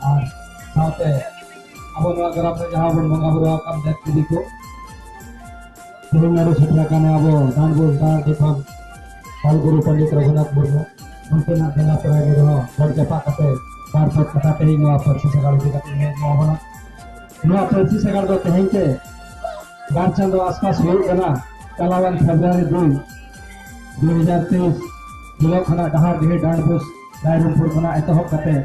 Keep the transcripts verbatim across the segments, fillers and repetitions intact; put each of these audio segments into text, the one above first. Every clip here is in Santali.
ᱟᱨ ᱥᱟᱶᱛᱮ ᱟᱵᱚ ᱱᱚᱣᱟ ᱜᱨᱟᱢ ᱨᱮ ᱡᱟᱦᱟᱸ ᱵᱚᱱ ᱵᱚᱸᱜᱟ ᱵᱩᱨᱩ ᱟᱠᱟᱱ ᱫᱮᱵ ᱫᱮᱵᱤ ᱠᱚ, ᱛᱮᱦᱮᱧ ᱱᱚᱰᱮ ᱥᱮᱴᱮᱨ ᱟᱠᱟᱱ ᱟᱵᱚ ᱰᱟᱸᱰᱵᱳᱥ ᱰᱟᱸᱰ ᱡᱚᱠᱷᱚᱱ ᱚᱞ ᱜᱩᱨᱩ ᱯᱚᱱᱰᱤᱛ ᱨᱚᱜᱷᱩᱱᱟᱛᱷ ᱢᱩᱨᱢᱩ ᱩᱱᱠᱤᱱᱟᱜ ᱵᱚᱸᱜᱟ ᱯᱮᱲᱟ ᱜᱮ ᱨᱮᱦᱚᱸ ᱜᱚᱲ ᱡᱟᱯᱟᱜ ᱠᱟᱛᱮ ᱵᱟᱨ ᱯᱮ ᱠᱟᱛᱷᱟ ᱛᱮᱦᱮᱧ ᱱᱚᱣᱟ ᱯᱟᱹᱨᱥᱤ ᱥᱟᱜᱟᱲ ᱤᱫᱤ ᱠᱟᱛᱮ ᱞᱟᱹᱭ ᱱᱚᱣᱟ ᱵᱚᱱᱟ᱾ ᱱᱚᱣᱟ ᱯᱟᱹᱨᱥᱤ ᱥᱟᱜᱟᱲ ᱫᱚ ᱛᱮᱦᱮᱧ ᱛᱮ ᱵᱟᱨ ᱪᱟᱸᱫᱚ ᱟᱥᱯᱟᱥ ᱦᱩᱭᱩᱜ ᱠᱟᱱᱟ᱾ ᱪᱟᱞᱟᱣᱮᱱ ᱯᱷᱮᱵᱽᱨᱩᱣᱟᱨᱤ ᱫᱩᱭ, ᱫᱩ ᱦᱟᱡᱟᱨ ᱛᱮᱭᱤᱥ ᱦᱤᱞᱳᱜ ᱠᱷᱚᱱᱟᱜ ᱰᱟᱦᱟᱨᱰᱤᱦᱤ ᱰᱟᱸᱰᱵᱳᱥ ᱨᱟᱭᱨᱚᱝᱯᱩᱨ ᱠᱷᱚᱱᱟᱜ ᱮᱛᱚᱦᱚᱵ ᱠᱟᱛᱮ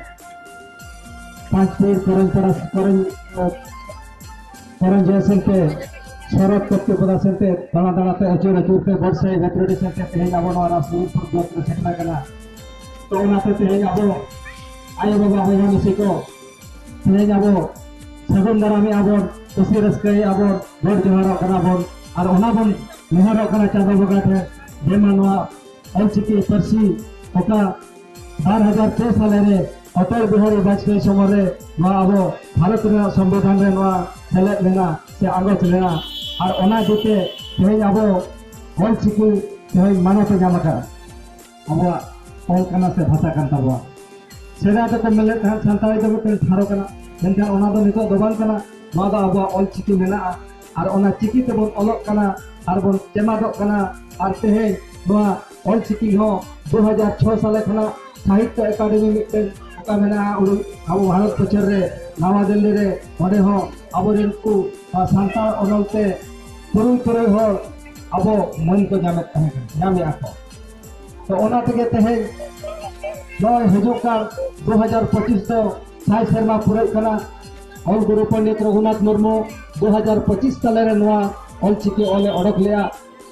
ᱯᱟᱸᱪᱯᱤᱲ ᱠᱚᱨᱚᱧ ᱯᱟᱲᱟ ᱠᱚᱨᱚᱧ ᱠᱚᱨᱚᱧ ᱡᱚᱭ ᱥᱮᱱ ᱛᱮ ᱥᱚᱨᱚᱛ ᱠᱚᱯᱛᱤᱯᱚᱫᱟ ᱥᱮᱱ ᱛᱮ ᱫᱟᱬᱟ ᱫᱟᱬᱟ ᱛᱮ ᱟᱹᱪᱩᱨ ᱟᱹᱪᱩᱨ ᱛᱮ ᱵᱚᱨᱥᱟᱭ ᱜᱟᱛᱨᱟᱹᱰᱤ ᱥᱮᱱ ᱛᱮ ᱛᱮᱦᱮᱧ ᱟᱵᱚ ᱱᱚᱣᱟ ᱨᱟᱥ ᱨᱟᱭᱨᱚᱝᱯᱩᱨ ᱵᱞᱚᱠ ᱨᱮ ᱥᱮᱴᱮᱨ ᱟᱠᱟᱱᱟ᱾ ᱛᱚ ᱚᱱᱟᱛᱮ ᱛᱮᱦᱮᱧ ᱟᱵᱚ ᱟᱭᱳ ᱵᱟᱵᱟ ᱵᱚᱭᱦᱟ ᱢᱤᱥᱤ ᱠᱚ ᱛᱮᱦᱮᱧ ᱟᱵᱚ ᱥᱟᱹᱜᱩᱱ ᱫᱟᱨᱟᱢᱮᱜᱼᱟ ᱵᱚᱱ, ᱠᱩᱥᱤ ᱨᱟᱹᱥᱠᱟᱹᱭᱮᱜᱼᱟ ᱵᱚᱱ, ᱜᱚᱰ ᱡᱚᱦᱟᱨᱚᱜ ᱠᱟᱱᱟ ᱵᱚᱱ ᱟᱨ ᱚᱱᱟ ᱵᱚᱱ ᱱᱮᱦᱚᱨᱚᱜ ᱠᱟᱱᱟ ᱪᱟᱸᱫᱚ ᱵᱚᱸᱜᱟ ᱴᱷᱮᱱ, ᱡᱮ ᱢᱟ ᱱᱚᱣᱟ ᱚᱞᱪᱤᱠᱤ ᱯᱟᱹᱨᱥᱤ ᱚᱠᱟ ᱵᱟᱨ ᱦᱟᱡᱟᱨ ᱯᱮ ᱥᱟᱞᱮ ᱨᱮ ᱚᱴᱚᱞ ᱵᱤᱦᱟᱨᱤ ᱵᱟᱡᱽᱯᱮᱭᱤ ᱥᱚᱢᱚᱭ ᱨᱮ ᱱᱚᱣᱟ ᱟᱵᱚ ᱵᱷᱟᱨᱚᱛ ᱨᱮᱱᱟᱜ ᱥᱚᱝᱵᱤᱫᱷᱟᱱ ᱨᱮ ᱱᱚᱣᱟ ᱥᱮᱞᱮᱫ ᱞᱮᱱᱟ ᱥᱮ ᱟᱸᱜᱚᱪ ᱞᱮᱱᱟ, ᱟᱨ ᱚᱱᱟ ᱤᱫᱤᱛᱮ ᱛᱮᱦᱮᱧ ᱟᱵᱚ ᱚᱞᱪᱤᱠᱤ ᱛᱮᱦᱮᱧ ᱢᱟᱱᱚᱛ ᱮ ᱧᱟᱢ ᱟᱠᱟᱫᱼᱟ᱾ ᱟᱵᱚᱣᱟᱜ ᱚᱞ ᱠᱟᱱᱟ ᱥᱮ ᱵᱷᱟᱥᱟ ᱠᱟᱱ ᱛᱟᱵᱚᱣᱟ᱾ ᱥᱮᱫᱟᱭ ᱫᱚᱠᱚ ᱢᱮᱱᱮᱫ ᱛᱟᱦᱮᱸᱫ ᱥᱟᱱᱛᱟᱲᱤ ᱫᱚ ᱢᱤᱫᱴᱮᱱ ᱴᱷᱟᱲᱚ ᱠᱟᱱᱟ, ᱢᱮᱱᱠᱷᱟᱱ ᱚᱱᱟ ᱫᱚ ᱱᱤᱛᱚᱜ ᱫᱚ ᱵᱟᱝ ᱠᱟᱱᱟ᱾ ᱱᱚᱣᱟ ᱫᱚ ᱟᱵᱚᱣᱟᱜ ᱚᱞ ᱪᱤᱠᱤ ᱢᱮᱱᱟᱜᱼᱟ, ᱟᱨ ᱚᱱᱟ ᱪᱤᱠᱤ ᱛᱮᱵᱚᱱ ᱚᱞᱚᱜ ᱠᱟᱱᱟ ᱟᱨ ᱵᱚᱱ ᱪᱮᱢᱟᱫᱚᱜ ᱠᱟᱱᱟ᱾ ᱟᱨ ᱛᱮᱦᱮᱧ ᱱᱚᱣᱟ ᱚᱞ ᱪᱤᱠᱤ ᱦᱚᱸ ᱫᱩ ᱦᱟᱡᱟᱨ ᱪᱷᱚ ᱥᱟᱞᱮ ᱠᱷᱚᱱᱟᱜ ᱥᱟᱦᱤᱛᱛᱚ ᱮᱠᱟᱰᱮᱢᱤ ᱢᱤᱫᱴᱮᱱ ᱚᱠᱟ ᱢᱮᱱᱟᱜᱼᱟ, ᱩᱰᱩᱠ ᱟᱵᱚ ᱵᱷᱟᱨᱚᱛ ᱯᱟᱹᱪᱷᱟᱹᱨ ᱨᱮ ᱱᱟᱣᱟ ᱫᱤᱞᱞᱤ ᱨᱮ, ᱚᱸᱰᱮ ᱦᱚᱸ ᱟᱵᱚᱨᱮᱱ ᱠᱚ ᱥᱟᱱᱛᱟᱲ ᱚᱱᱚᱞ ᱛᱮ ᱛᱩᱨᱩᱭ ᱛᱩᱨᱩᱭ ᱦᱚᱲ ᱟᱵᱚ ᱢᱟᱹᱱ ᱠᱚ ᱧᱟᱢᱮᱫ ᱛᱟᱦᱮᱸ ᱠᱟᱱᱟ, ᱧᱟᱢᱮᱫᱼᱟ ᱠᱚ᱾ ᱛᱚ ᱚᱱᱟ ᱛᱮᱜᱮ ᱛᱮᱦᱮᱧ ᱱᱚᱜᱼᱚᱭ ᱦᱤᱡᱩᱜ ᱠᱟᱱ ᱫᱩ ᱦᱟᱡᱟᱨ ᱯᱚᱸᱪᱤᱥ ᱫᱚ ᱥᱟᱭ ᱥᱮᱨᱢᱟ ᱯᱩᱨᱟᱹᱜ ᱠᱟᱱᱟ᱾ ᱚᱞ ᱜᱩᱨᱩ ᱯᱚᱱᱰᱤᱛ ᱨᱚᱜᱷᱩᱱᱟᱛᱷ ᱢᱩᱨᱢᱩ ᱫᱩ ᱦᱟᱡᱟᱨ ᱯᱚᱸᱪᱤᱥ ᱥᱟᱞᱮ ᱨᱮ ᱱᱚᱣᱟ ᱚᱞᱪᱤᱠᱤ ᱚᱞᱮ ᱚᱰᱚᱠ ᱞᱮᱜᱼᱟ᱾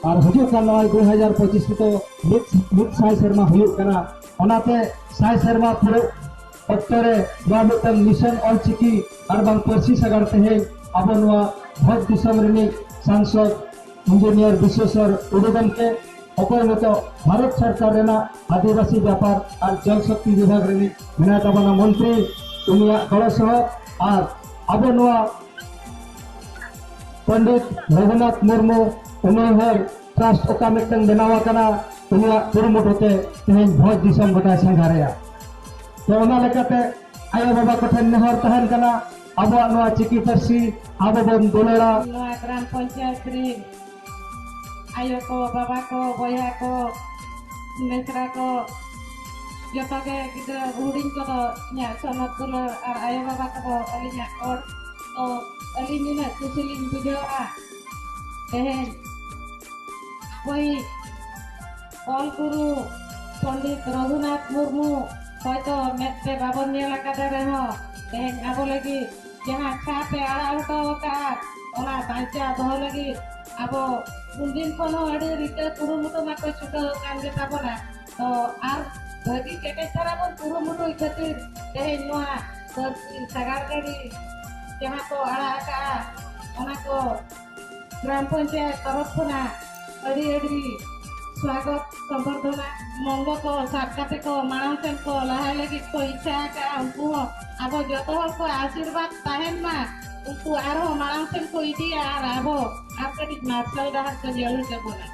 ᱟᱨ ᱦᱤᱡᱩᱜ ᱠᱟᱱ ᱱᱚᱜᱼᱚᱭ ᱫᱩ ᱦᱟᱡᱟᱨ ᱯᱚᱸᱪᱤᱥ ᱨᱮᱫᱚ ᱢᱤᱫ, ᱢᱤᱫ ᱥᱟᱭ ᱥᱮᱨᱢᱟ ᱦᱩᱭᱩᱜ ᱠᱟᱱᱟ᱾ ᱚᱱᱟᱛᱮ ᱥᱟᱭ ᱥᱮᱨᱢᱟ ᱯᱩᱨᱟᱹᱜ ᱚᱠᱛᱚ ᱨᱮ ᱱᱚᱣᱟ ᱢᱤᱫᱴᱟᱝ ᱢᱤᱥᱚᱱ ᱚᱞᱪᱤᱠᱤ ᱟᱨ ᱵᱟᱝ ᱯᱟᱹᱨᱥᱤ ᱥᱟᱜᱟᱲ ᱛᱮᱦᱮᱧ ᱟᱵᱚ ᱱᱚᱣᱟ ᱵᱷᱚᱸᱡᱽ ᱫᱤᱥᱚᱢ ᱨᱤᱱᱤᱡ ᱥᱟᱝᱥᱚᱫᱽ ᱤᱧᱡᱤᱱᱤᱭᱟᱨ ᱵᱤᱥᱥᱮᱥᱚᱨ ᱴᱩᱰᱩ ᱜᱚᱢᱠᱮ, ᱚᱠᱚᱭ ᱱᱤᱛᱚᱜ ᱵᱷᱟᱨᱚᱛ ᱥᱚᱨᱠᱟᱨ ᱨᱮᱱᱟᱜ ᱟᱹᱫᱤᱵᱟᱹᱥᱤ ᱵᱮᱯᱟᱨ ᱟᱨ ᱡᱚᱞ ᱥᱚᱠᱛᱤ ᱵᱤᱵᱷᱟᱜᱽ ᱨᱤᱱᱤᱡ ᱢᱮᱱᱟᱭ ᱛᱟᱵᱚᱱᱟ ᱢᱚᱱᱛᱨᱤ, ᱩᱱᱤᱭᱟᱜ ᱜᱚᱲᱚ ᱥᱚᱦᱚᱫ ᱟᱨ ᱟᱵᱚ ᱱᱚᱣᱟ ᱯᱚᱱᱰᱤᱛ ᱨᱚᱜᱷᱩᱱᱟᱛᱷ ᱢᱩᱨᱢᱩ ᱩᱱᱩᱭᱦᱟᱹᱨ ᱴᱨᱟᱥᱴ ᱚᱠᱟ ᱢᱤᱫᱴᱟᱝ ᱵᱮᱱᱟᱣ ᱟᱠᱟᱱᱟ, ᱩᱱᱤᱭᱟᱜ ᱠᱩᱨᱩᱢᱩᱴᱩ ᱛᱮ ᱛᱮᱦᱮᱧ ᱵᱷᱚᱸᱡᱽ ᱫᱤᱥᱚᱢ ᱜᱚᱴᱟᱭ ᱥᱟᱸᱜᱷᱟᱨᱮᱜᱼᱟ᱾ ᱛᱚ ᱚᱱᱟ ᱞᱮᱠᱟᱛᱮ ᱟᱭᱳ ᱵᱟᱵᱟ ᱠᱚᱴᱷᱮᱱ ᱱᱮᱦᱚᱨ ᱛᱟᱦᱮᱱ ᱠᱟᱱᱟ, ᱟᱵᱚᱣᱟᱜ ᱱᱚᱣᱟ ᱪᱤᱠᱤ ᱯᱟᱹᱨᱥᱤ ᱟᱵᱚ ᱵᱚᱱ ᱫᱩᱞᱟᱹᱲᱟ᱾ ᱱᱚᱣᱟ ᱜᱨᱟᱢ ᱯᱚᱧᱪᱟᱭᱮᱛ ᱨᱤᱱ ᱟᱭᱳ ᱠᱚ, ᱵᱟᱵᱟ ᱠᱚ, ᱵᱚᱭᱦᱟ ᱠᱚ, ᱢᱮᱥᱨᱟ ᱠᱚ, ᱡᱚᱛᱚ ᱜᱮ ᱜᱤᱫᱽᱨᱟᱹ ᱦᱩᱰᱤᱧ ᱠᱚᱫᱚ ᱤᱧᱟᱹᱜ ᱥᱚᱱᱚᱛ ᱫᱩᱞᱟᱹᱲ ᱟᱨ ᱟᱭᱳ ᱵᱟᱵᱟ ᱠᱚᱫᱚ ᱟᱹᱞᱤᱧᱟᱜ ᱜᱚᱲ᱾ ᱛᱚ ᱟᱹᱞᱤᱧ ᱱᱩᱱᱟᱹᱜ ᱠᱩᱥᱤ ᱞᱤᱧ ᱵᱩᱡᱷᱟᱹᱣᱟ ᱛᱮᱦᱮᱧ ᱟᱵᱚᱭᱤᱡ ᱚᱞ ᱜᱩᱨᱩ ᱯᱚᱱᱰᱤᱛ ᱨᱚᱜᱷᱩᱱᱟᱛᱷ ᱢᱩᱨᱢᱩ ᱦᱚᱭᱛᱚ ᱢᱮᱫ ᱛᱮ ᱵᱟᱵᱚᱱ ᱧᱮᱞ ᱟᱠᱟᱫᱮ ᱨᱮᱦᱚᱸ, ᱛᱮᱦᱮᱧ ᱟᱵᱚ ᱞᱟᱹᱜᱤᱫ ᱡᱟᱦᱟᱸ ᱪᱷᱟᱯ ᱮ ᱟᱲᱟᱜ ᱦᱚᱴᱚ ᱟᱠᱟᱫᱼᱟ, ᱚᱱᱟ ᱵᱟᱧᱪᱟᱣ ᱫᱚᱦᱚ ᱞᱟᱹᱜᱤᱫ ᱟᱵᱚ ᱩᱱᱫᱤᱱ ᱠᱷᱚᱱ ᱦᱚᱸ ᱟᱹᱰᱤ ᱨᱤᱠᱟᱹ ᱠᱩᱨᱩᱢᱩᱴᱩ ᱢᱟᱠᱚ ᱪᱷᱩᱴᱟᱹᱣ ᱟᱠᱟᱱ ᱜᱮᱛᱟ ᱵᱚᱱᱟ᱾ ᱛᱚ ᱟᱨ ᱵᱷᱟᱹᱜᱤ ᱠᱮᱴᱮᱡ ᱫᱷᱟᱨᱟ ᱵᱚᱱ ᱠᱩᱨᱩᱢᱩᱴᱩᱭ ᱠᱷᱟᱹᱛᱤᱨ ᱛᱮᱦᱮᱧ ᱱᱚᱣᱟ ᱯᱟᱹᱨᱥᱤ ᱥᱟᱜᱟᱲ ᱜᱟᱹᱰᱤ ᱡᱟᱦᱟᱸ ᱠᱚ ᱟᱲᱟᱜ ᱟᱠᱟᱫᱼᱟ, ᱚᱱᱟ ᱠᱚ ᱜᱨᱟᱢ ᱯᱚᱧᱪᱟᱭᱮᱛ ᱛᱚᱨᱚᱯ ᱠᱷᱚᱱᱟᱜ ᱟᱹᱰᱤ ᱟᱹᱰᱤ ᱥᱣᱟᱜᱚᱛ ᱥᱚᱢᱵᱚᱨᱫᱷᱚᱱᱟ᱾ ᱢᱚᱝᱜᱚ ᱠᱚ ᱥᱟᱵ ᱠᱟᱛᱮ ᱠᱚ ᱢᱟᱲᱟᱝ ᱥᱮᱱ ᱠᱚ ᱞᱟᱦᱟᱭ ᱞᱟᱹᱜᱤᱫ ᱠᱚ ᱤᱪᱪᱷᱟ ᱟᱠᱟᱫᱼᱟ, ᱩᱱᱠᱩ ᱦᱚᱸ ᱟᱵᱚ ᱡᱚᱛᱚ ᱦᱚᱲ ᱠᱚ ᱟᱥᱤᱨᱵᱟᱫᱽ ᱛᱟᱦᱮᱱ ᱢᱟ, ᱩᱱᱠᱩ ᱟᱨᱦᱚᱸ ᱢᱟᱲᱟᱝ ᱥᱮᱱ ᱠᱚ ᱤᱫᱤᱭᱟ ᱟᱨ ᱟᱵᱚ ᱟᱨ ᱠᱟᱹᱴᱤᱡ ᱢᱟᱨᱥᱟᱞ ᱰᱟᱦᱟᱨ ᱠᱚ ᱧᱮᱞ ᱦᱚᱪᱚ ᱵᱚᱱᱟ᱾